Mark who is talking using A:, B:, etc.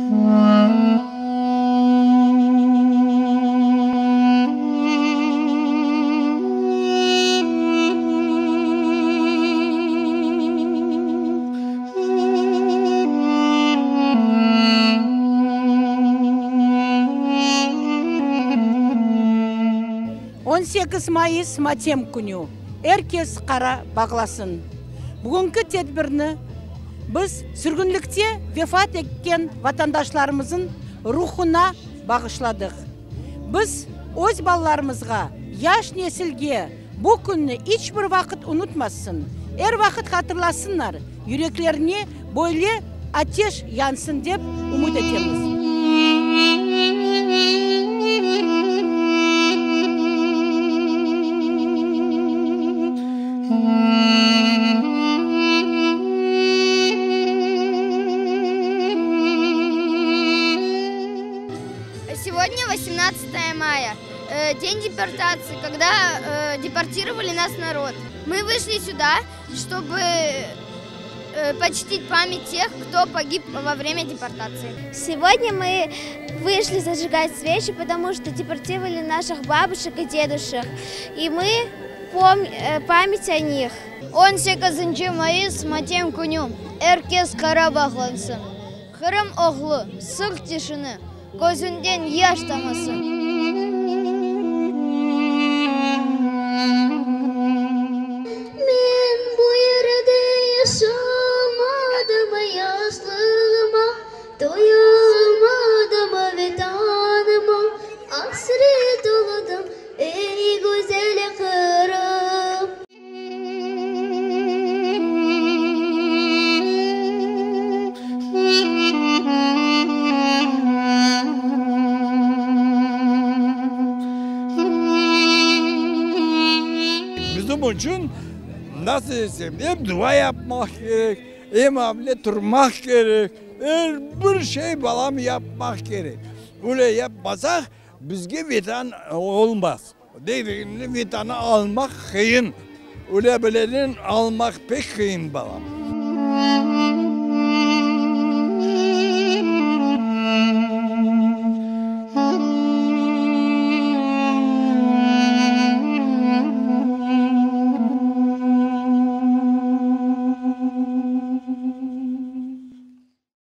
A: 18 mayıs matem künü, er kes qara bağlasın. Bugünki tedbirni biz sürgünlikte vefat etken vatandaşlarımızın ruhuna bağışladıq. Biz öz balalarımızğa, yaş nesilge bu künni iç bir vaqıt unutmasın, er vaqıt hatırlasınlar, yüreklerine böyle ateş yansın dep ümüt etemiz.
B: Сегодня 18 мая, день депортации, когда депортировали нас народ. Мы вышли сюда, чтобы почтить память тех, кто погиб во время депортации.
C: Сегодня мы вышли зажигать свечи, потому что депортировали наших бабушек и дедушек. И мы пом память о них.
B: 18 mayıs matem künü, er kes qara bağlansın. Qırım oğlu, sıq tişini, közünden yaş tamsın.
C: Men bu yerde yaşamadım, yaşlığıma toyamadım, Vetanıma asret oldım, ey güzel Qırım.
D: Bizim içün, nasıl desem, em dua yapmaq kerek, em avle turmaq kerek, er bir şey, balam, yapmaq kerek. Öyle yapmasaq, bizge Vetan olmaz. Degenine Vetanı almaq qıyın. Öyle bileden almaq pek qıyın, balam.